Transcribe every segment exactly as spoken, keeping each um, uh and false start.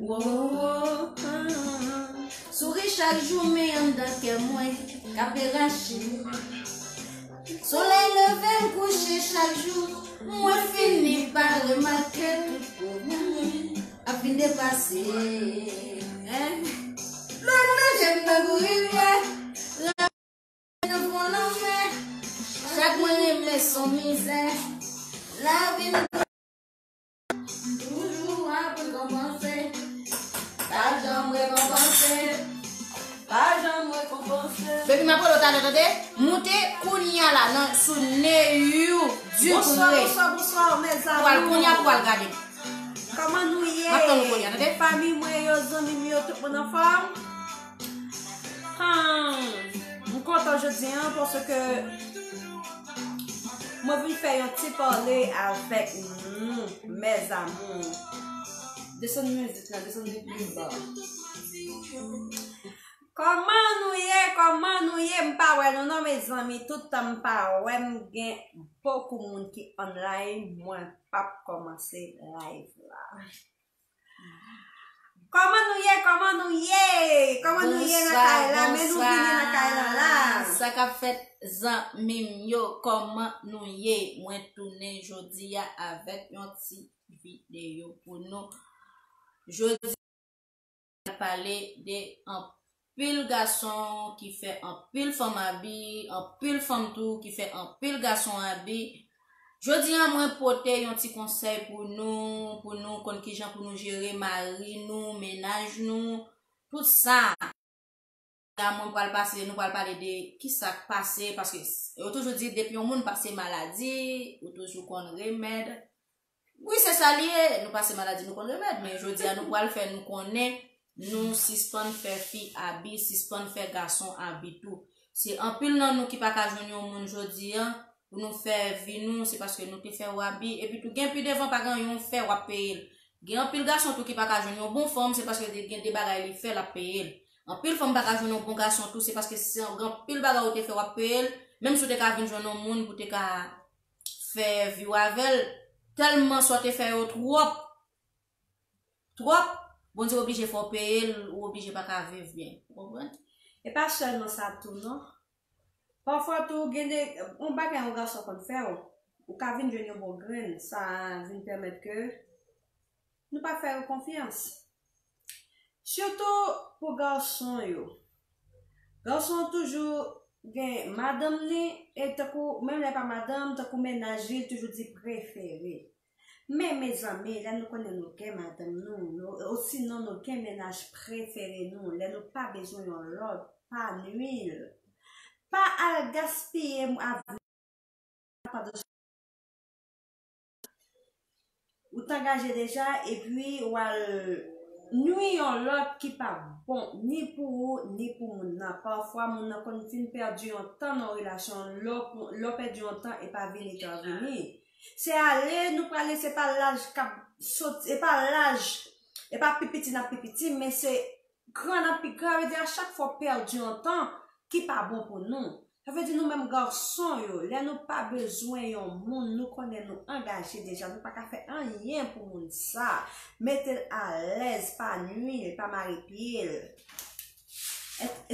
Wo, wo, wo, ah. Souri chak jou, men anndan kè mwen k ap rache. Solèy leve m kouche chak jou, mwen fini pa remake tout pwoblèm mwen ap vin depase. Lè m nan je m tankou rivyè, nan fon lanmè. Chak mwen renmen son mizè. Lavi m toujou ap rekonpanse. Pa janm rekonpanse. Pa janm rekonpanse. Baby, m ap rele w talè, tande? Moute kounye a la nan sou Neyou Dupré. Bonswa, bonswa, bonswa, mes amours. Pou al kounye a, pou al gade. Kòman nou ye? M ap tann nou kounye a, tande? Fanmi mwen yo, zanmi m yo, tout moun anfòm? Hmm, m kontan jodi a paske mwen vin fè yon ti pale avèk nou, mes amours. Desann mizik la, desann li pi ba. Kòman nou ye? Kòman nou ye? M pa wè nou non, mezanmi. Tout tan m pa wè, m gen bokou moun ki online. Mwen p ap kòmanse live la. Kòman nou ye? Kòman nou ye? Kòman nou ye nan kay la? Men nou vini nan kay la la. Sa k ap fèt, zanmi m yo? Kòman nou ye? Mwen tounen jodi a avèk yon ti videyo pou nou. Jodi a, pale de anpil gason ki fè anpil fanm abi, anpil fanm tou ki fè anpil gason abi. Jodi a, mwen pote yon ti konsèy pou nou, pou nou konn kijan pou nou jere mari nou, mennaj nou, tout sa. La, mwen pral pase, nou pral pale de kisa k pase, paske yo toujou di, depi yon moun pase maladi, ou toujou konn remèd. Wi, se sa li ye, nou pase maladi, nou konn remèd, men jodi a, nou pral fè nou konnen, nou sispann fè fi abi, sispann fè gason abi tou. Se anpil nan nou ki pa ka jwenn yon moun jodi a, pou nou fè vi nou, se paske nou te fè w abi, epi tou gen pi devan pa gen anyen w fè, w ap peye l. Gen anpil gason tou ki pa ka jwenn yon bon fanm, se paske gen de bagay li fè, l ap peye l. Anpil fanm pa ka jwenn yon bon gason tou, se paske se yon anpil bagay ou te fè, w ap peye l. Menm si w te ka vin jwenn yon moun pou te ka fè vi w avè l, tèlman sa w te fè yo twòp, twòp, Bondye oblije fè w peye l, ou oblije pa ka viv byen. Ou konprann? E pa sèlman sa tou non. Pafwa tou, gen de, yon bagay yon gason konn fè w, ou ka vin jwenn yon bon grenn, sa vin pèmèt ke nou pa fè yo konfyans. Sitou pou gason yo. Gason toujou gen madanm li, e tankou, menm lè pa madanm, tankou mennaj li, li toujou di prefere. Men, mezanmi, lè nou konnen nou gen madanm nou, nou, osinon nou gen mennaj prefere nou, lè nou pa bezwen yon lòt, pa nwi l. Pa al gaspiye avni pandan ou t angaje deja, epi w al nwi yon lòt ki pa bon, ni pou ou, ni pou moun nan. Pafwa, moun nan konn fin pèdi yon tan nan yon relasyon, lè w, lè w pèdi yon tan, e pa vini tan vini. Se ale nou prale, se pa laj k ap soti, e pa laj, e pa pi piti n ap pi piti, men se gran n ap pi gran, sa vle di a chak fwa w pèdi yon tan ki pa bon pou nou. Sa vle di nou menm gason yo, lè nou pa bezwen yon moun, nou konnen nou angaje deja, nou pa ka fè anyen pou moun sa. Mete l alèz, pa nwi l, pa mare pye l.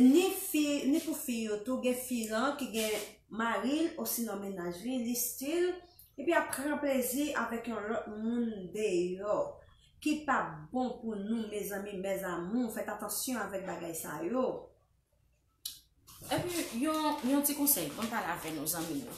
Ni fi, ni pou fi yo tou, gen fi lan ki gen mari l osinon mennaj li, li still, epi ap pran plezi avèk yon lòt moun deyò, ki pa bon pou nou, mezanmi, mes amours, fèt atansyon avèk bagay sa yo. Epi, yon, yon ti konsèy, ban m pale avè nou, zanmi m yo.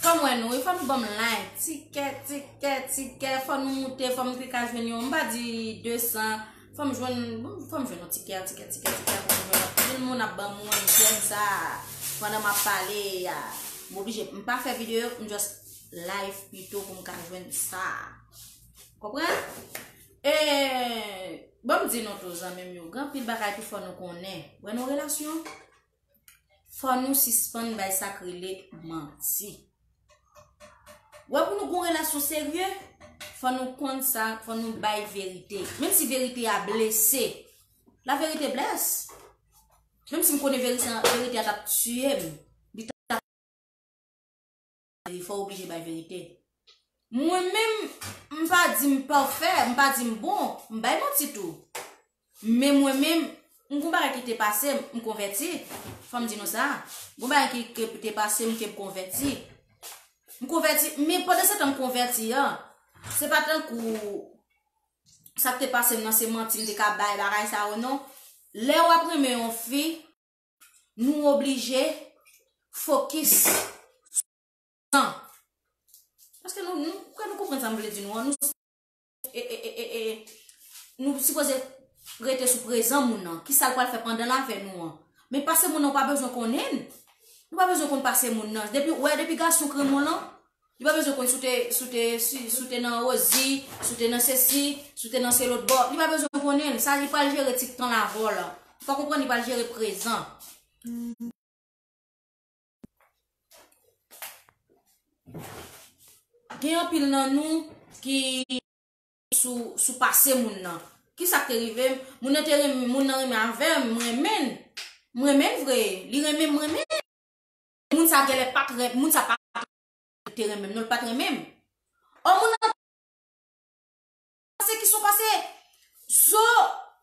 Fò m wè nou, wi, fò nou ban m like, tikè, tikè, tikè, fò nou moute, fò m te ka jwenn yon, m pa di de san, fò m jwenn, fò m jwenn yon tikè, tikè, tikè, tikè, fò m jwenn anpil moun ap ban m yon jèm sa, pandan m ap pale a. M oblije, m pa fè videyo, m just live pito pou m ka jwenn sa. Konprann? E, ban m di nou tou, zanmi m yo, gen anpil bagay tou fò nou konnen. Wè nan relasyon, fò nou sispann bay sa k rele manti. Wè pou nou gon relasyon serye, fò nou konn sa, fò nou bay verite. Menm si verite a blese, la vérité blesse. Menm si m konnen verite, verite a t ap tiye m, li t ap, fò w oblije bay verite. Mwen menm, m pa di m pafè, m pa di m bon, m bay manti tou. Men mwen menm, m gon bagay ki te pase m, m konvèti. Fò m di nou sa. Gon bagay ki, ki te pase m, ke m konvèti. M konvèti, men pandan se tan m konvèti an, se pa tankou sa k te pase m nan se manti m te ka bay bagay sa yo non. Lè w ap renmen yon fi, nou oblije fokis nan. Paske nou, nou, kè nou konprann sa m vle di nou an, nou, e, e, e, e, e, nou sipoze rete sou prezan moun nan. Kisa l pral fè pandan l avè nou an? Men pase moun nan, ou pa bezwen konnen l. Nou pa bezwen konn pase moun nan. Depi, wè, depi gason k renmen w lan, li pa bezwen konn si w te, si w te, si, si w te nan Rosie, si w te nan sesi, si w te nan se lòt bò. Li pa bezwen konnen l. Sa, li pral jere ti tan l avè w la. Ou pa konprann, li pral jere prezan. Gen anpil nan nou ki sou, sou pase moun nan. Kisa k te rive m? Moun nan te renmen, moun nan renmen avè m, m renmen l. M renmen l vre. Li renmen m, m renmen l. Moun sa genlè pa t renmen, moun sa pa t renmen m, non, l pa t renmen m. Ò, moun nan pase ki sou pase. So,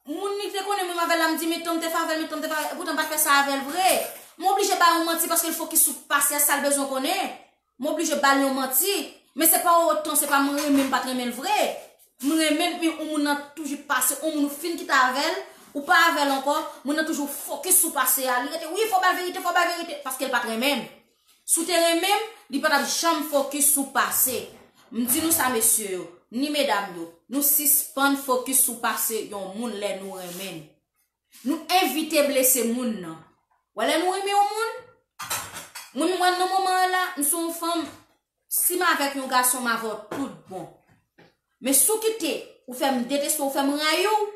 moun li te konnen menm avè l la, m di, men tan m te fè avè l, men tan m te fè avè l, epoutan m pa t fè sa avè l vre. M oblije ba yon manti paske l fokis sou pase a, sa l bezwen konnen. M oblije ba l yon manti. Men se pa otan, se pa mwen renmen, m pa t renmen l vre. M renmen l, men yon moun nan toujou pase, yon moun ou fin kite avè l, ou pa avè l ankò, moun nan toujou fokis sou pase a. Li rete, wi, fò ba l verite, fò ba l verite, paske l pa t renmen m. Si w te renmen m, li pa t ap janm fokis sou pase. M di nou sa, mesye yo, ni medam yo, nou sispann fokis sou pase yon moun lè nou renmen l. Nou evite blese moun nan. Wè lè nou renmen yon moun, mwen, mwen nan moman an la, m se yon fanm, si m avèk yon gason, m avè w tout bon. Men si w kite, ou fè m deteste w, ou fè m rayi w,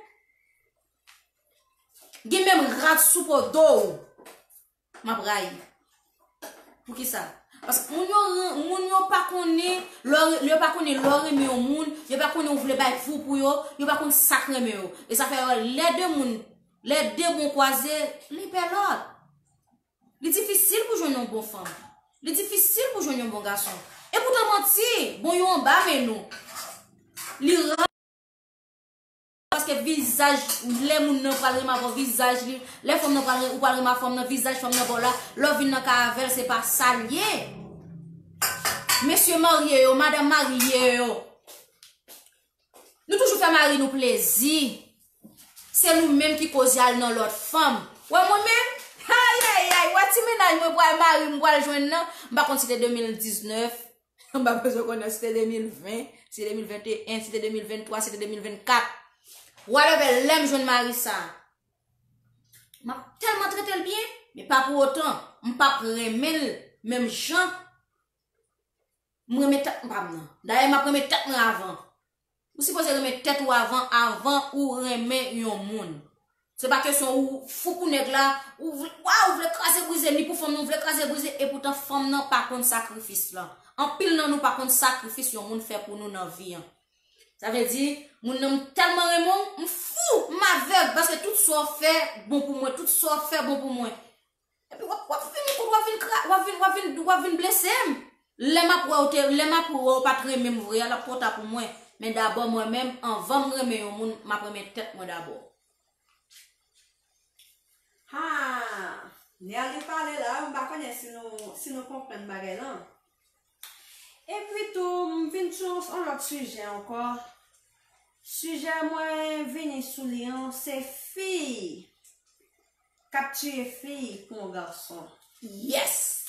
gen menm rad sou po do w, m ap rayi. Poukisa? Paske moun yo, moun yo pa konnen lè w, yo pa konnen lè w renmen yon moun, yo pa konnen ou vle bay vi w pou yo, yo pa konn sa k renmen yo. E sa fè lè de moun, lè de bon kwaze, li pè lòt. Li difisil pou jwenn yon bon fanm. Li difisil pou jwenn yon bon gason. Epoutan manti, bon yo anba men nou. Li ra Paske vizaj, lè moun nan pral renmen avè w, vizaj li, lè fanm nan pral, ou pral renmen fanm nan, vizaj fanm nan ba w la, lè w vin nan kay avè l, se pa sa l ye. Mesye marye yo, madanm marye yo, nou toujou fè mari nou plezi. Se nou menm ki koz y al nan lòt fanm. Wè mwen menm, ayayay, wè ti mennaj mwen pral mari m pral jwenn nan, m pa konn si te de mil diznèf, m pa bezwen konnen si te de mil ven, si te de mil venteyen, si te de mil venntwa, si te de mil vennkat. Whatever, lè m jwenn mari sa, m ap tèlman trete l byen, men pa pou otan, m p ap renmen l menm jan m renmen tèt m pa m nan. Dayè, m ap renmen tèt mwen avan. Ou sipoze renmen tèt ou avan, avan ou renmen yon moun. Se pa kesyon ou fou pou nèg la, ou vle, waw, ou vle kraze brize, ni pou fanm nan, ou vle kraze brize, epoutan fanm nan pa konn sakrifis lan. Anpil nan nou pa konn sakrifis yon moun fè pou nou nan vi an. Sa vle di, moun nan m tèlman renmen w, m fou, m avèg, paske tout sa w fè bon pou mwen, tout sa w fè bon pou mwen. Epi w ap, w ap vin, w ap vin kra-, w ap vin, w ap vin, w ap vin blese m. Lè m ap wè w te, lè m ap wè w pa t renmen m vre a, l ap twò ta pou mwen. Men dabò mwen menm, anvan m renmen yon moun, m ap renmen tèt mwen dabò. Ha! Nèli pale la, m pa konnen si nou, si nou konprann bagay lan. Epi tou, m vin sou yon lòt sijè ankò. Sijè mwen vini sou li an, se fi k ap tiye fi pou yon gason. Yes!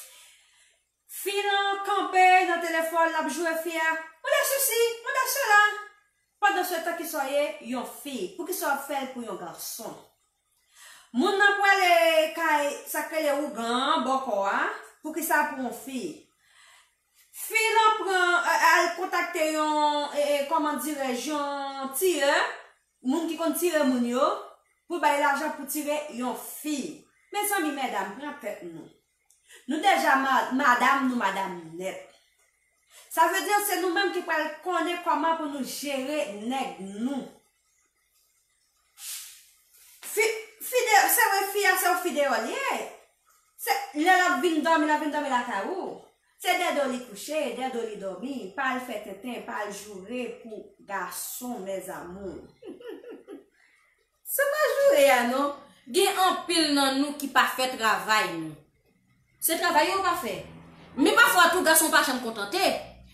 Fi lan kanpe nan telefòn, l ap joure fi a. Mande sesi, mande sela. Pandan se tan, kisa w ye? Yon fi. Poukisa w ap fè l pou yon gason? Moun nan prale kay, sa k rele ougan an, bòkò a. Poukisa pou yon fi? Fi lan pran, a-, al kontakte yon, e, e, kòman dirèj, yon tirè, moun ki konn tire moun yo, pou bay lajan pou tire yon fi. Mezanmi, medam, pran tèt nou. Nou deja ma-, madam, nou madam nèt. Sa vle di se nou menm ki pral konnen kòman pou nou jere nèg nou. Fi, Fi de, se vre fi a se yon fi deyò li ye. Se, lè l ap vin dòmi, l ap vin dòmi lakay ou. Se dèdè w li kouche, dèdè w li dòmi, pa al fè tenten, pa al joure pou gason, mes amours. Se pa joure a non. Gen anpil nan nou ki pa fè travay nou. Se travay yo pa fè. Men pafwa tou gason pa janm kontante.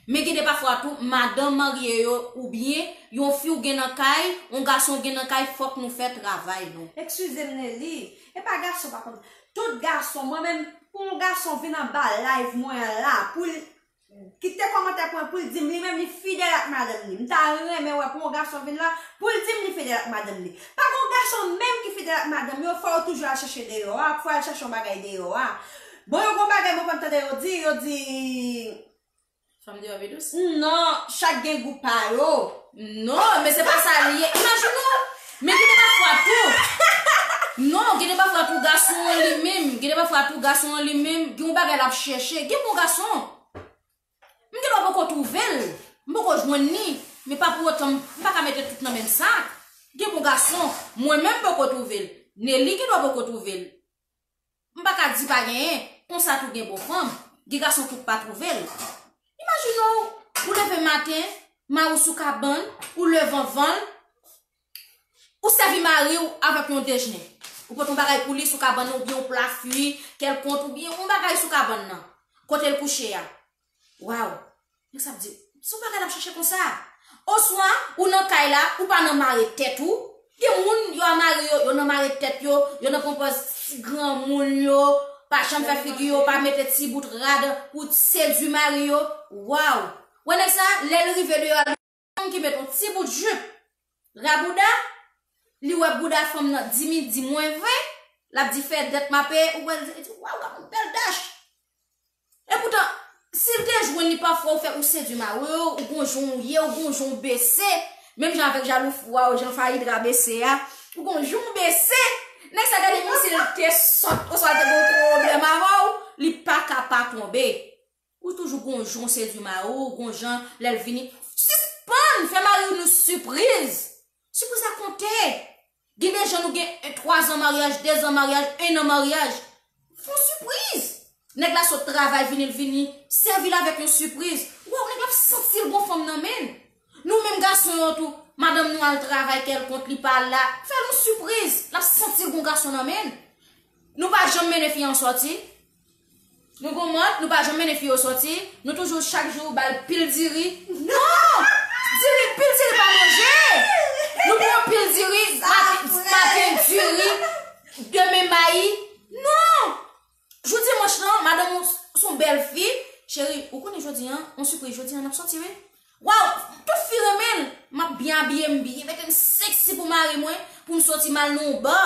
Men gen de pafwa tou madanm marye yo oubyen yon fi w gen nan kay, yon gason w gen nan kay, fòk nou fè travay nou. Eskize m Nelly, e pa gason pa konn. Tout gason, mwen menm, pou yon gason vin anba live mwen an la, pou l kite kòmantè pou mwen, pou l di m li menm li fidèl ak madanm li. M ta renmen wè pou yon gason vin la, pou l di m li fidèl ak madanm li. Pa gen yon gason menm ki fidèl ak madanm yo, fò yo toujou al chèche deyò a, fò al chèche yon bagay deyò a. Bon, yo gen yon bagay mwen konn tande yo di, yo di, Fanm deyò pi dous? Non, chak gen gou pa yo. Non, men se pa sa li ye. Imajine w, men gen de pafwa tou. Non, gen de pafwa tou gason an li menm, gen de pafwa tou gason an li menm, gen yon bagay l ap chèche. Gen bon gason. M gen dwa poko twouve l. M poko jwenn li. Men pa pou otan, m pa ka mete tout nan menm sak. Gen bon gason. Mwen menm m poko twouve l. Nelly gen dwa poko twouve l. M pa ka di pa genyen. Konsa tou gen bon fanm. Gen gason ki pa twouve l. Imajine w, ou leve maten, mari w sou kabann, ou leve anvan l, ou sèvi mari w avèk yon dejene. Ou pote yon bagay pou li sou kabann nan, oubyen yon pla fwi kèlkonk, oubyen yon bagay sou kabann nan, kote l kouche a. Waw! Nèg sa ap di, se yon bagay l ap chèche konsa. Oswa, ou nan kay la, ou pa nan mare tèt ou. Gen moun, yo a mari yo, yo nan mare tèt yo, yo nan pran pòz ti granmoun yo, pa janm fè figi yo, pa mete ti bout rad pou sedui mari yo. Waw! Wè nèg sa, lè l rive deyò a, li fanm ki met yon ti bout jip, rabouda, li wè bouda fanm nan, di mi, di mwen vre, l ap di fè dèt m a peye, ou wè l di, li di, waw, gad yon bèl dach! Epoutan, si l te jwenn li pafwa, ou fè, ou sedui mari w, ou gon jan w ye, ou gon jan w bese, menm jan avèk jalou fou a, ou jan Faïd rabese a, ou gon jan w bese, nèg sa gade menm si l te sòt, oswa l te gon pwoblèm avè w, li pa ka pa tonbe. Ou toujou gon jan w sedui mari w, gon jan lè l vini. Sispann fè mari w nou sipriz. Sipriz la konte. Gen de jan nou gen twa zan maryaj, de zan maryaj, en an maryaj. Fè yon sipriz. Nèg la sot travay vini, l vini, sèvi l avèk yon sipriz. Waw, nèg la ap santi l gon fanm nan men l. Nou menm gason yo tou, madanm nou al travay kèlkonk, li pa la, fè l yon sipriz. L ap santi l gon gason nan men l. Nou pa janm mennen fi an sòti. Nou gon mòd, nou pa janm mennen fi yo sòti. Nou toujou chak jou ba l pil diri. Non! Diri, pil diri pa manje! Nou pran pil diri, maten, maten diri, demen mayi. Non! Jou dimanch lan, madanm ou s-, s on bèl fi. Cheri, ou konnen jodi an, on sipriz jodi an, n ap sòti, wi. Waw, tout fi renmen l. M ap byen abiye, m byen mete m seksi pou mari mwen, pou m sòti m al nan yon ba.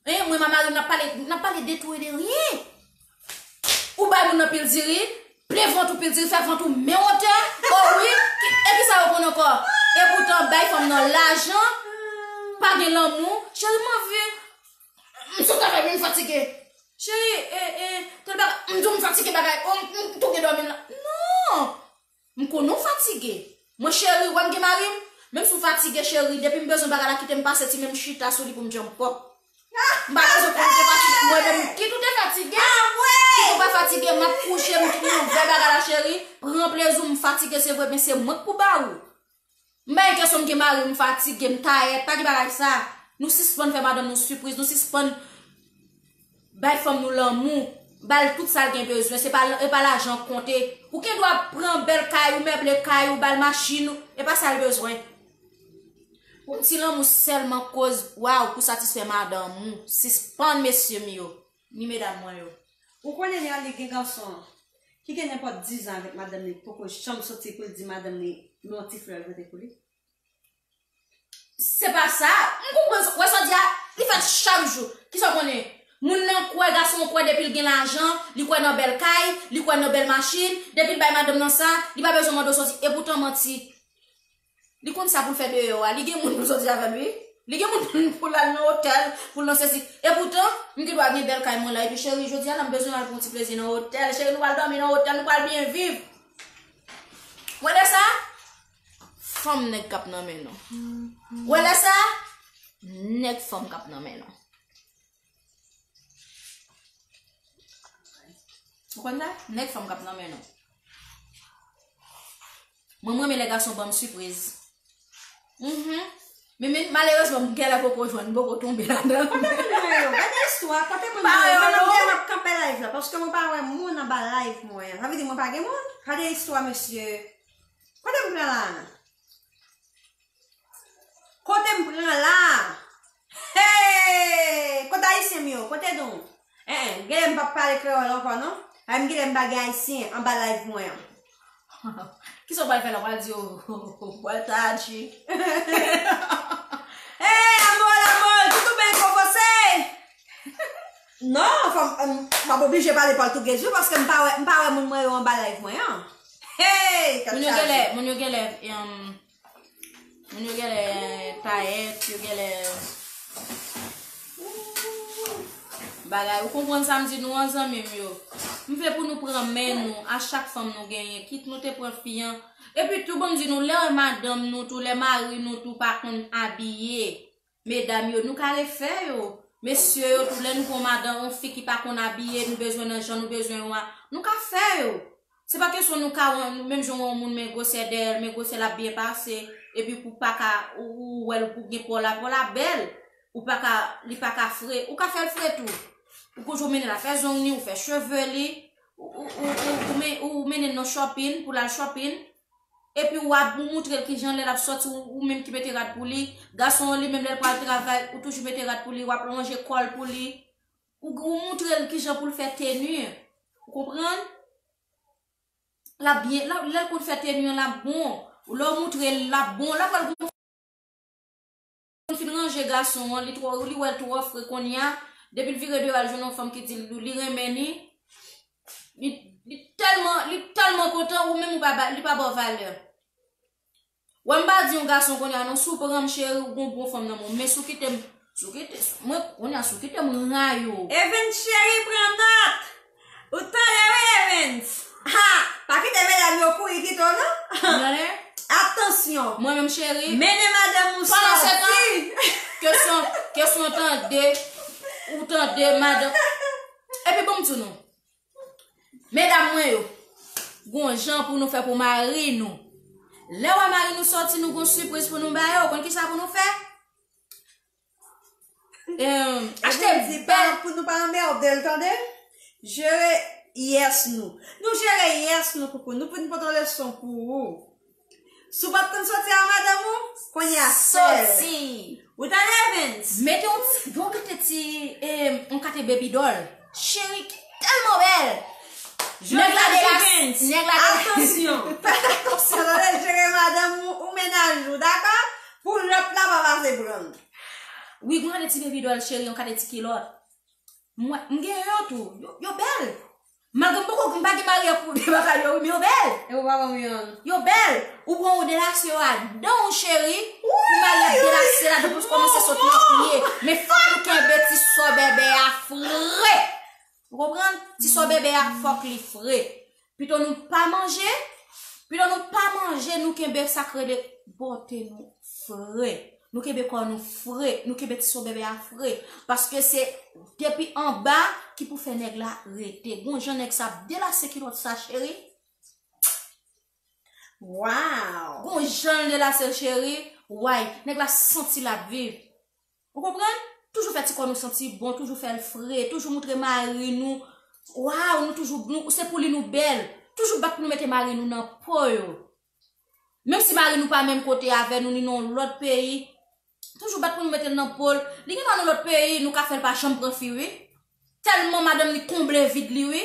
Hein, mwen, m a mari m, n ap pale, n ap pale de tou e de rien. Ou bay moun nan pil diri, plen vant ou pil diri, fè vant ou men wotè. Oh wi, ki, e kisa yo konn ankò? Epoutan, bay fanm nan lajan, pa gen lanmou. Cheri, m anvi, m sot travay, men m fatige. Cheri, e, e, tèl bagay, m di w m fatige bagay, oh, m, m tou gen dòmi la. Non! M konnen w fatige. Mwen cheri, wè m gen mari m. Menm si w fatige cheri, depi m bezwen bagay la kite m pase ti men m chita sou li pou m djanm pwòp. M pa bezwen pou m te fatige. Mwen menm kit ou te fatige, kit ou pa fatige, m ap kouche, m kit m ouvè bagay la cheri. Pran plezi w, m fatige se vre, men se mwen k pou ba ou. M pa gen kesyon m gen mari m, m fatige, m tayèt, pa gen bagay sa. Nou sispann fè madanm nou sipriz, nou sispann bay fanm nou lanmou, ba l tout sa l gen bezwen, se pa, e pa lajan k konte. Ou gen dwa pran bèl kay ou, meble kay ou, ba l machin ou, e pa sa l bezwen. Yon ti lanmou sèlman koz, waw, pou satisfè madanm ou. Sispann mesye m yo, ni medam mwen yo. Ou konnen Nelly gen gason ki gen nenpòt dizan avèk madanm li, poko janm soti pou l di madanm li, men yon ti flè l pote pou li. Se pa sa. M konprann sa. Wè sa w di a, li fèt chak jou. Kisa w konnen? Moun nan kwè, gason an kwè depi l gen lajan, li kwè nan bèl kay, li kwè nan bèl machin, depi l bay madanm nan sa, li pa bezwen mande w sòti. Epoutan manti. Li konn sa pou l fè deyò a. Li gen moun pou l sòti avè l, wi. Li gen moun pou l, pou l al nan otèl, pou l nan sesi. Epoutan, m gen dwa gen bèl kay mwen la, epi cheri, jodi a la, m bezwen al pran yon ti plezi nan otèl. Cheri, nou pral dòmi nan otèl, nou pral byen viv. Wè lè sa? Fanm nèg k ap nan men nou. Wè lè sa? Nèg fanm k ap nan men nou. Konn sa? Nèg fanm k ap nan men nou. Mwen, mwen renmen lè gason ban m sipriz. Mhm. Men, men malerezman, m genlè poko jwenn, m poko tonbe ladan. Kote moun mwen yo? Gade istwa, kote moun mwen yo? Mwen menm m ap kanpe live la, paske mwen pa wè moun anba live mwen an. Sa vle di mwen pa gen moun? Gade istwa, mesye. Kote m pran la a? Kote m pran la a? Hey! Kote ayisyen m yo? Kote nou? Eh, eh, genlè m p ap pale kreyòl ankò non. Ay, m genlè m pa gen ayisyen anba live mwen an. Kisa w pral fè la? W pral di yo, w pral Taji. Hey, amor, amor, tudo bem com você? Non, fò m, m ap oblije pale pòtugèz wi, paske m pa wè, m pa wè moun mwen yo anba live mwen an. Hey, tèt chaje. Moun yo genlè, moun yo genlè, um, moun yo genlè tayèt, yo genlè bagay. Ou konprann sa m di nou an, zanmi m yo? M vle pou nou pran men nou, a chak fanm nou genyen, kit nou te pran fi an. Epi tou, ban m di nou, lè madanm nou tou, lè mari nou tou pa konn abiye, medam yo, nou ka refè yo. Mesye yo tou, lè nou pran madanm, yon fi ki pa konn abiye, nou bezwen nan jan nou bezwen yo a, nou ka fè yo. Se pa kesyon nou ka wè, menm jan w wè yon moun men gwosè dèyè l, men gwosè l ap byen pase, epi pou pa ka, ou, ou wè l pou gen po la, po la bèl, ou pa ka, li pa ka fre, ou ka fè l fre tou. Ou toujou mennen l al fè zong li, ou fè cheve li, ou, ou, ou, ou, ou men-, ou mennen l nan shopping, pou l al shopping, epi w ap, ou moutre l kijan lè l ap sòti, ou, ou menm ki mete rad pou li, gason an li menm lè l pral travay, ou toujou mete rad pou li, w ap lonje kò l pou li, ou, ou moutre l kijan pou l fè teni, ou konprann? L ap byen, l ap, lè l konn fè teni an, l ap bon. Lè w moutre l, l ap bon. Lè w pral gon fin ranje gason an, li twò, li wè l twò fre kounye a. Depi l vire do al jwenn yon fanm ki di l, li renmen li, li, li tèlman, li tèlman kontan, ou menm ou pa ba, li pa ba w valè. Wè m pa di yon gason kounye a non, si w pran m cheri, ou gon bon fanm nan men w. Men si w kite m, si w kite, mwen, kounye a si w kite m rayi w. Evens cheri, pran nòt. Ou tande wi, Evens? Ha! Pa kite medam yo kouri kite w non. Ou tande? Atansyon. Mwen menm cheri. Mennen madanm ou sòti. Pandan se tan, kesyon, kesyon tande, ou tande madanm. Epi bon m di nou, medam mwen yo, gon jan pou nou fè pou mari nou. Lè w wè mari nou sòti, nou gon sipriz pou nou ba yo. Konn kisa pou nou fè? Em, achte bèl pou nou pa anmède l, tande? Jere yès nou. Nou jere yès nou, koukou. Nou pou nou pote yon leson pou ou. Si w pa t konn sòti a madanm ou, kounye a fè l. Sòti. Ou tande, Evens? Mete yon ti, yon kate ti, em, yon kate baby doll. Cheri ki tèlman bèl. Nèg la de la, nèg la de la. Atansyon. Fè atansyon, tande, jere madanm ou, ou mennaj ou, dakò? Pou lòt la pa pase pran l. Wi, gade ti baby doll, cheri, yon kate ti kilòt. Mwen, m gen yo tou. Yo, yo bèl. Malgre m poko, m pa gen mari pou de bagay yo, wi, men yo bèl. E ou pa ban m youn. Yo bèl. Ou pran ou delase yo adan w, cheri. Pou mari ap delase ladan pou kòmanse sot nan pye. Men fòk nou kenbe ti sò bèbè a fre. Ou konprann? Ti sò bèbè a fòk li fre. Pito nou pa manje, pito nou pa manje, nou kenbe sa k rele bòte nou fre. Nou kenbe kò nou fre, nou kenbe ti sò bèbè a fre. Paske se depi anba ki pou fè nèg la rete. Gon jan nèg sa ap delase kilòt sa, cheri. Wow! Gon jan l delase l, cheri. Way, nèg la santi l ap viv. Ou konprann? Toujou fè ti kò nou santi bon, toujou fè l fre, toujou moutre mari nou. Waw, nou toujou, nou, se pou li nou bèl. Toujou bat pou nou mete mari nou nan po yo. Menm si mari nou pa menm kote avè nou, ni nan yon lòt peyi, toujou bat pou nou mete l nan po l. Li gen dwa nan lòt peyi, nou ka fè l pa janm pran fi, wi. Tèlman madanm li konble vid li, wi.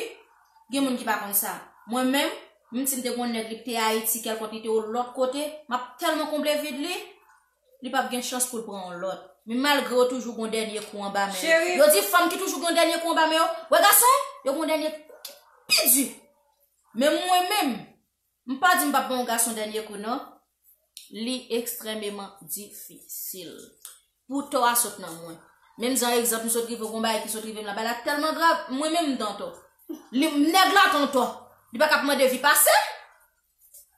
Gen moun ki pa konn sa. Mwen menm, menm si m te gon nèg, li te Ayiti, kèlkòt li te yon lòt kote, m ap tèlman konble vid li, li p ap gen chans pou l pran yon lòt. Men malgre yo toujou gon dènye kou anba men yo. Cheri. Yo di fanm ki toujou gon dènye kou anba men yo, wè gason, yo gon dènye ki pi di. Men mwen menm, m pa di m p ap ban yon gason dènye kou, non. Li ekstrèmeman difisil. Pou tò a sot nan mwen. Menm jan egzanp, m sot rive gon bagay ki sot rive m la, bagay la tèlman grav, mwen menm m t antò. Li, nèg la t antò. Li pa ka ap mande vi pase.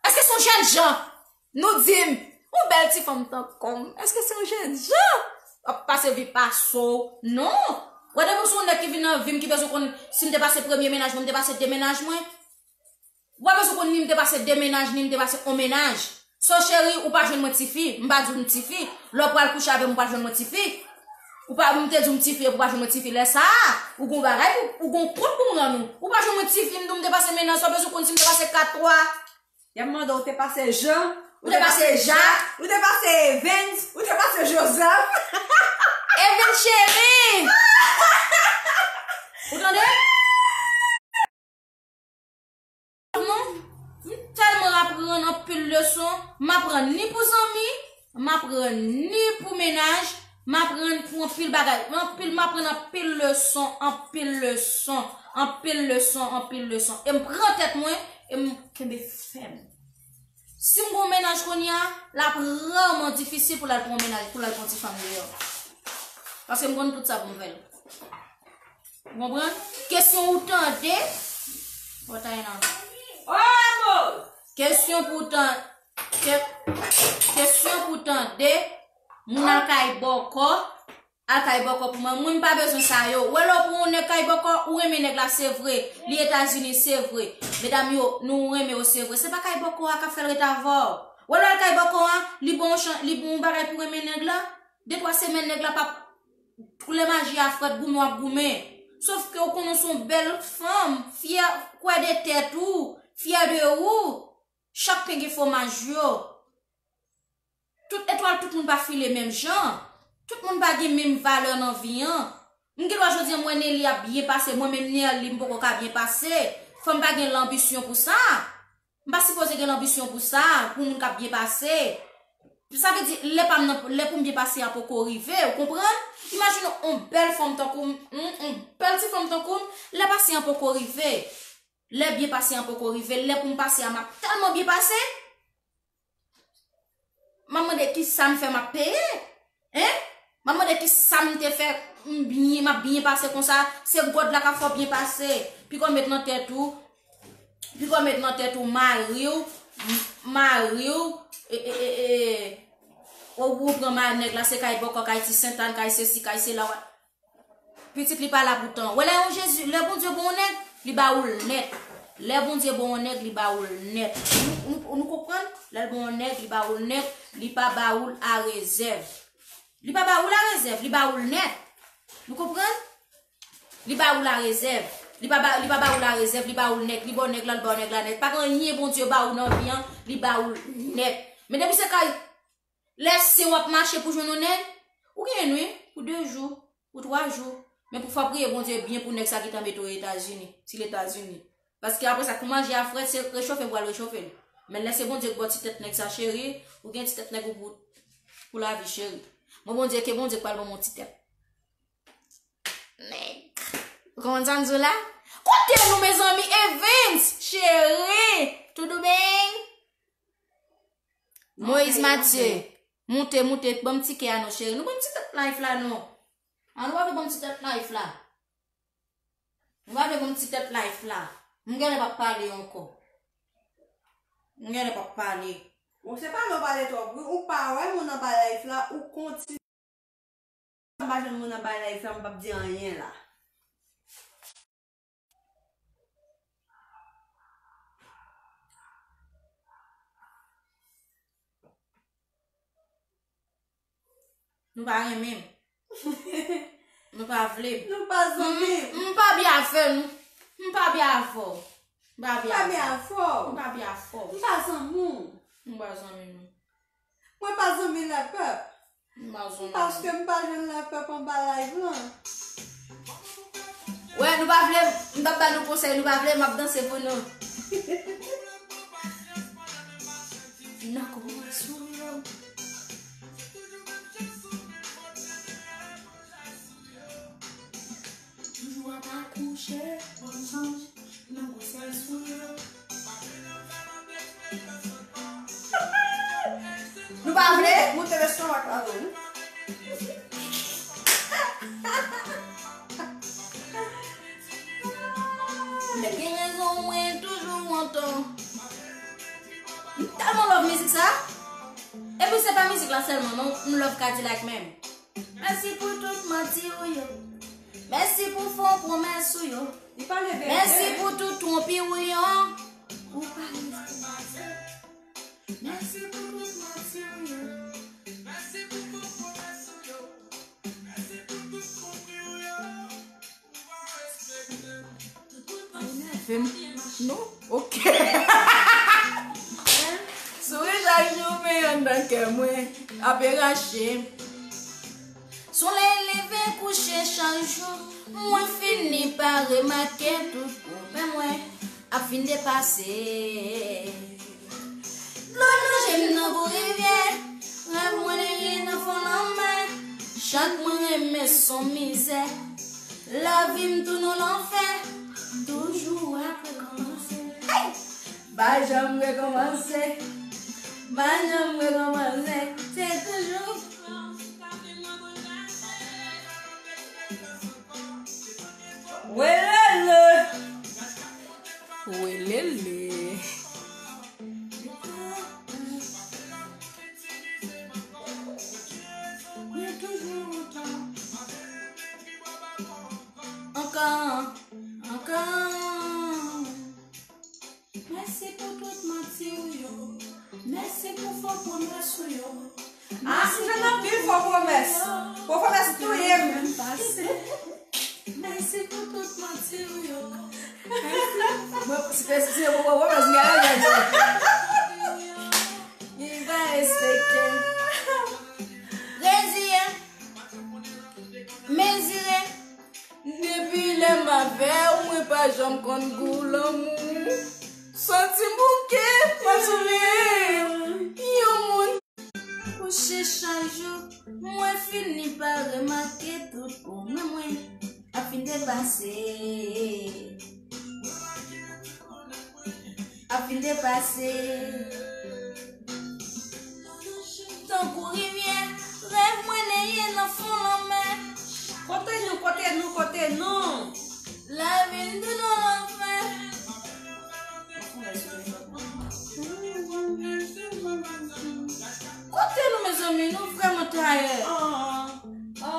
Èske se yon jèn jan? Nou di m, yon bèl ti fanm tankou m, èske se yon jèn jan? W ap pase vi pase w? Non. Wè, depi w se yon nèg ki vin nan vi m, ki bezwen konn si m te pase premye mennaj mwen, m te pase de mennaj mwen. Ou pa bezwen konn ni m te pase de mennaj, ni m te pase on mennaj. So, cheri, ou pa jwenn mwen tifi. M pa di w m tifi. Lè w pral kouche avè m, ou pa jwenn mwen tifi. Ou pa, m te di w m tifi, epi ou pa jwenn mwen tifi. Lè sa a, ou gon bagay, ou, ou gon kont pou m rann ou. Ou pa jwenn mwen tifi, m di w m te pase mennaj, so w bezwen konn si m te pase kat twa. Y ap mande w te pase Jean, ou te pase Jacques, ou te pase Evens, ou te pase Joseph. Evens cheri! Ou tande? Non, m tèlman aprann anpil leson, m aprann ni pou zanmi, m aprann ni pou mennaj, m aprann pou anpil bagay. Anpil, m aprann anpil leson, anpil leson, anpil leson, anpil leson. E m pran tèt mwen, e m kenbe fèm. Si m gon mennaj kounye a, l ap vrèman difisil pou l al pran yon mennaj, pou l al pran ti fanm deyò. Paske m konn tout sa pou m fè l. Ou konprann? Kesyon ou tande. Ô, Taina. Ô, amor! Kesyon pou tan-, ke-, kesyon pou tande. Moun al kay bòkò. Al kay bòkò pou mwen. Mwen, m pa bezwen sa yo. Ou wè lè w pran yon nèg kay bòkò, ou renmen nèg la, se vre. Li Etazini, se vre. Medam yo, nou renmen yo, se vre. Se pa kay bòkò a k ap fè l ret avè w. Ou wè lè w al kay bòkò a, li bon chan, li bon bagay pou renmen nèg la. De twa semèn, nèg la p ap Kou lè maji a frèt, goumen w ap goumen. Sòf ke w konnen w se yon bèl fanm, fyè, kwè de tèt ou, fyè de ou. Chak pen gen fwomaj yo. Tout etwal, tout moun pa file menm jan. Tout moun pa gen menm valè nan vi an. M gen dwa jodi a m wè Nelly ap byen pase, mwen menm Nelly m poko ka byen pase. Fò m pa gen lanbisyon pou sa. M pa sipoze gen lanbisyon pou sa, pou moun k ap byen pase. Sa vle di, lè pa m nan, lè pou m byen pase a poko rive, ou konprann? Imajine w, on bèl fanm tankou m, on, on bèl ti fanm tankou m, lè pase an poko rive. Lè byen pase an poko rive, lè pou m pase a m ap tèlman byen pase. M ap mande ki sa m fè m ap peye. Hein? M ap mande ki sa m te fè m byen, m ap byen pase konsa. Se God la k ap fè w byen pase. Piko met nan tèt ou, piko met nan tèt ou mari w, m-, mari w, e, e, e, e, ou, ou pran mari nèg la, se kay bòkò, kay ti sentàn, kay sesi, kay sela. Pitit li pa la pou tan. Wè lè yon Jezi, lè Bondye ba w nèg, li ba ou l nèt. Lè Bondye ba w nèg, li ba ou l nèt. Nou, nou, nou konprann? Lè l ba w nèg, li ba ou l nèt, li pa ba ou l a rezèv. Li pa ba ou l a rezèv, li ba ou l nèt. Nou konprann? Li ba ou l a rezèv. Li pa ba, li pa ba ou l a rezèv, li ba ou l nèt. Li ba w nèg la, li ba w nèg la nèt. Pa gen anyen Bondye ba ou nan vi an, li ba ou l nèt. Men depi se kay Lè se w ap mache pou jwenn yon nèg, ou genyen wi, pou de jou, pou twa jou. Men pou fò w priye Bondye byen pou nèg sa ki ta mete w Etazini, si l Etazini. Paske apre sa, kou maji a frèt, se rechofe pou al rechofe l. Men lè se Bondye k ba w ti tèt nèg sa, cheri, ou gen ti tèt nèg ou pou, pou lavi, cheri. Mwen, Bondye, ke Bondye k pral ban m yon ti tèt. Nèg. Ou konprann sa m di w la? Kote nou, mezanmi? Evens, cheri, tudo bem? Moïse Mathieu, moute, moute, ban m ti kè a non, cheri. Nou ban m ti tèt live la non. An nou pa vle ban m ti tèt live la. Nou pa vle ban m ti tèt live la. M genlè p ap pale ankò. M genlè p ap pale. Bon, se pa non pale twòp wi. Ou pa wè moun anba live la, ou kontinye. M pa jwenn moun anba live la, m p ap di anyen la. Nou pa renmen m. Nou pa vle m. Nou pa zanmi. M, m pa byen avè nou. M pa byen avè w. M pa byen avè w. M pa byen avè w. M pa byen avè w. M pa zanmi w. M pa zanmi nou. Mwen pa zanmi lèpèp. M pa zanmi nou. Paske m pa jwenn lèpèp anba live lan. Wè, nou pa vle, m p ap ba nou konsèy, nou pa vle, m ap danse pou nou. Nan kòmansman. Toujou ap akouche, bon sonj, nan gwosès ou yo. Nou pa vle? Moute lestomak la non. Nèg gen rezon, mwen toujou wonton. M tèlman love mizik sa. Epi se pa mizik la sèlman non, m love Kadilak menm. Mèsi pou tout manti ou yo. Mèsi pou fo pwomès ou yo. Li pa leve. Mèsi pou tout twonpi ou yo. Ou pa respekte. Mèsi pou tout manti ou yo. Mèsi pou fo pwomès ou yo. Mèsi pou tout twonpi ou yo. Ou pa respekte. Ou pa respekte. Fè m, non? Ok. Souri chak jou, men anndan kè mwen ap rache. Solèy leve kouche chak jou, mwen fini pa remake tout pwoblèm mwen ap fin depase. Dlo nan je m tankou rivyè, rèv mwen leve nan fon lanmè. Chak mwen renmen son mizè. Lavi m tounen yon lanfè, m toujou ap rekòmanse. Hey! Pa janm rekòmanse, pa janm rekòmanse, se toujou. Welele! Welele! Ankò, ankò. Mèsi pou tout manti ou yo. Mèsi pou fo pwomès ou yo. Ah, m jwenn anpil fo pwomès. Fo pwomès touye m. Mèsi pou tout manti ou yo. Mwen, si se, si se pou pwomès, m genlè jwenn yo. Li pa respekte. Reziye. Mezire. Depi lè m avè w, mwen pa janm konn gou lanmou. Santi m bouke, mwen souvni yon moun. Kouche chak jou, mwen fini pa remake tout pwoblèm mwen ap fin depase. Ap fin depase. Tankou rivyè, rèv mwen neye nan fon lanmè. Kote nou, kote nou, kote nou? Lavi m tounen yon lanfè. Kote nou, mezanmi? Nou vrèman tayè. Ah, ah.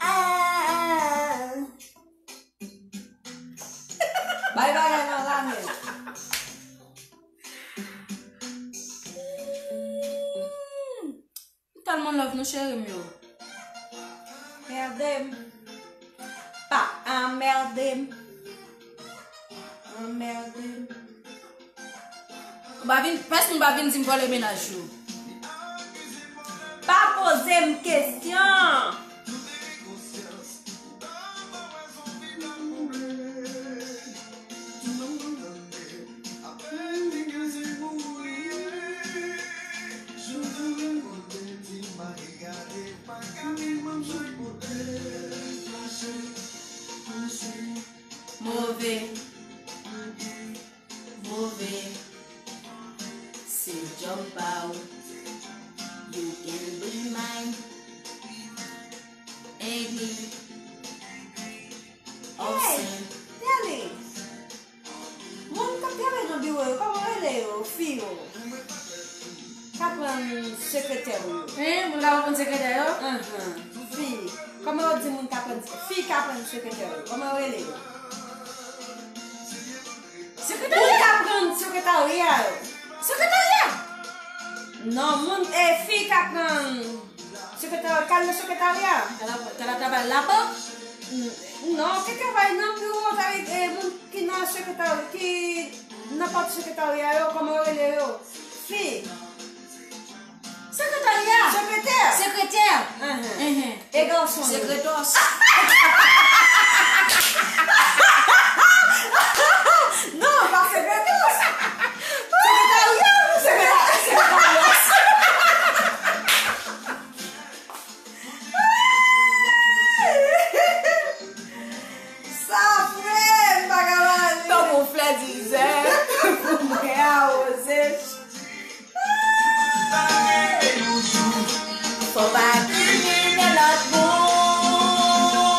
Ah. Bay bagay nan la men. M tèlman love nou, cheri m yo. Merde m. Pa anmerde m. Anmerde m. Ou pa vin, pèsonn pa vin di m vòlè mennaj ou. Pa poze m kesyon. Move. Move. Se djòb pa w. You can be mine. Angry. Hey, Nelly. Moun k ap travay nan biwo yo, kòman rele yo? Fi yo k aprann sekretè yo. Hein, moun k ap aprann sekretè yo? Ahan. Fi. Kòman yo di moun k aprann, fi k aprann sekretè yo? Kòman yo rele yo? Sekretarya. Moun k aprann sekretarya yo. Sekretarya. Non, moun, eh, fi k aprann sekretarya, k al nan sekretarya. K al, k al travay labank? N-, non, ki travay nan biwo, sa vle di, eh, moun ki nan sekretarya, ki nan pati sekretarya yo, kòman yo rele yo? Fi. Sekretarya. Sekretè. Sekretè. Ahan. Ahan. E gason yo? Sekretòs. Non, pa sekretòs. Sekretarya, sekretè, sekretòs. Sa fre, m pa ka pale. Tankou flè dizè, pou mwen awoze. Fò pa krimine lòt moun.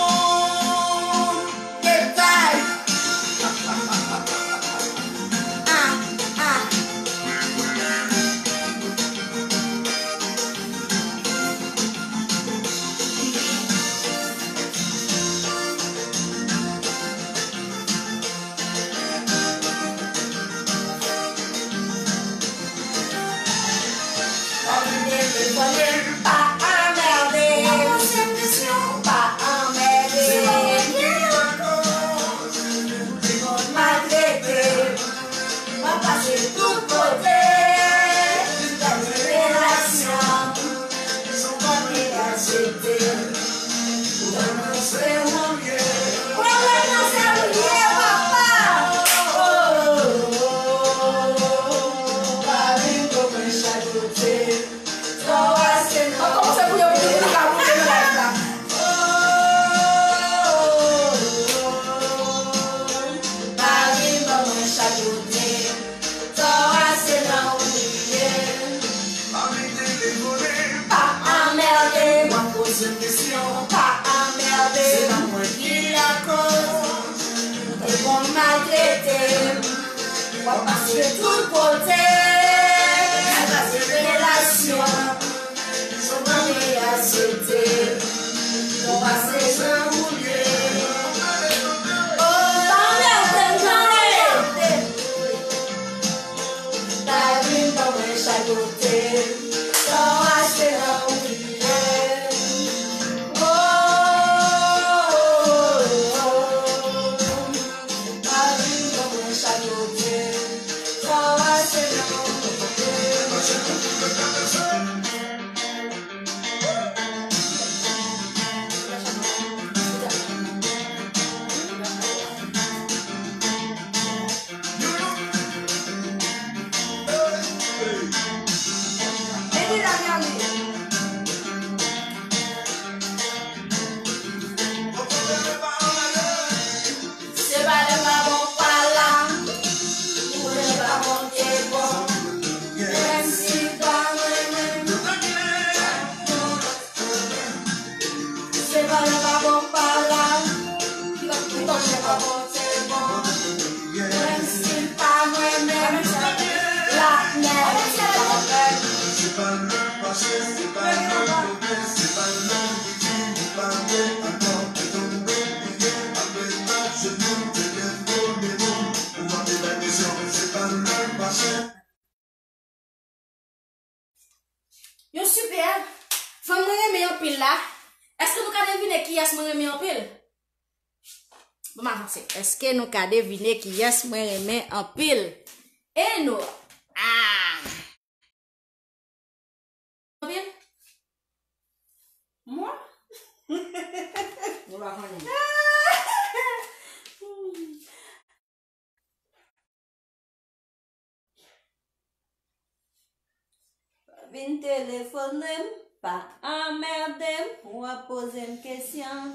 Se tout kote, se relasyon, yo mande aksepte, yo pase nan woulye. Oh, pa anmède m, tande. Pa vin ban mwen chak kote, sa w achte nan woulye. Oh, oh, oh, oh. Se pa lè m pa bon pa la, ou lè m pa bon te bon. Menm si pa mwen menm. Se pa lè m pa bon pa la, ou lè m pa bon te bon. Menm si pa mwen menm, la mèm. Se pa lè pase, se pa lè move, se pa lè Yo sipè. Fanm mwen renmen anpil la. Èske nou ka devine kiyès mwen renmen anpil? Bon, m avanse. Èske nou ka devine kiyès mwen renmen anpil? E nou. Ah! Anpil? Mwen? Mwen pa konnen. Pa vin telefone m, pa anmède m, w ap poze m kesyon.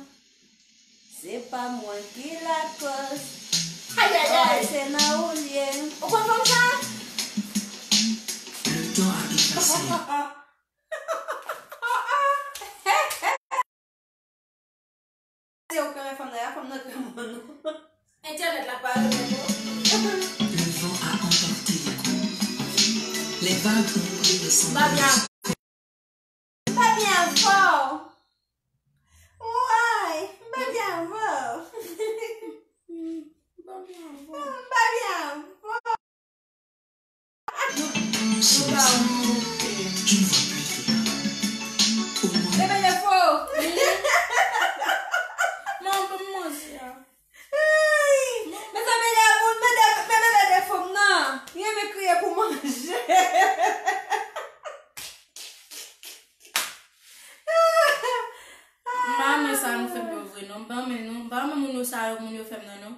Se pa mwen ki lakoz. Ay, ay, ay. Sa se nan ou l ye. Ou konn fanm sa? Le temps a effacé. Se ou k renmen fanm nan, a fanm nan k renmen ou non. Entènèt la pa renmen nou. Le vent a emporté les coups. Les vagues ont roulé les cendres. M pa byen avè w. Why? M pa byen avè w. M pa byen avè w. M pa byen avè w. Silence. Je ne vois plus de départ. Au moins. Bebe defo. Non, pou mwen se. Mezanmi, lè moun mande, mande defo m nan. Li renmen kriye pou manje. M pa renmen sa nou fè m yo vre non. M pa renmen nou, m pa renmen moun yo sa yo, moun yo fè m nan non.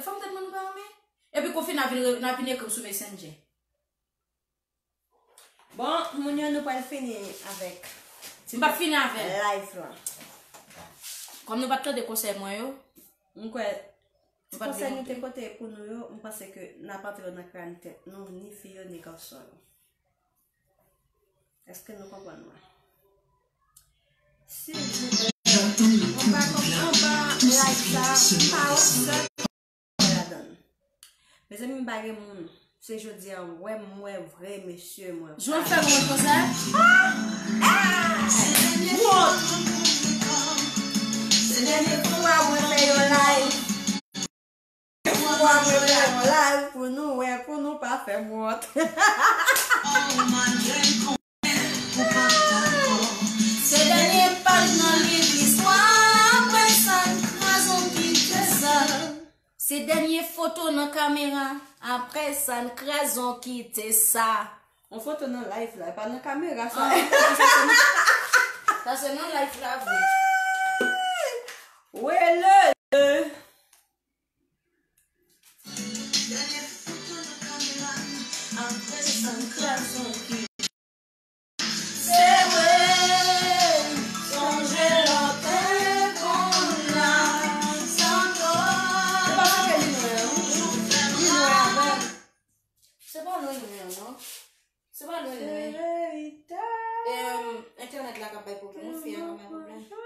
Fanm tèt mwen nou pa renmen. Epi konfina vin re-, n ap vin ekri m sou Messenger. Bon, moun yo, nou pral fini avèk. Si m pa t fini avè l. Live la. Kòm nou pa t tande konsèy mwen yo. M kwè ti konsèy nou te pote pou nou yo, m panse ke n ap antre nan kràn tèt nou, ni fi yo, ni gason yo. Èske nou konprann mwen? Silvouplè, anba, anba live la, pa yon sèl ladan l. Mezanmi, m pa gen moun. Se jodi a, wè m wè vre mesye, mwen. Jwenn fè mwen konsa? Wont! Se dènye fwa mwen fè yon live. Fwa mwen fè yon live pou nou wè, pou nou pa fè m wont. Se dènye paj nan liv listwa, apre sa n kraze, n kite sa. Se dènye foto nan kamera, apre sa n kraze, n kite sa. Yon foto nan live la, pa nan kamera sa. Ah, sa se nan, sa se nan live la vre. Wele. Se vre, sonje lè w te konn la, santo. Se pa sa ke li nwè, non? Li nwè avè l. Se pa lwen li nwè, non. Se pa lwen li nwè. Em, entènèt la k ap bay pwoblèm, wi, fi a k ap bay pwoblèm.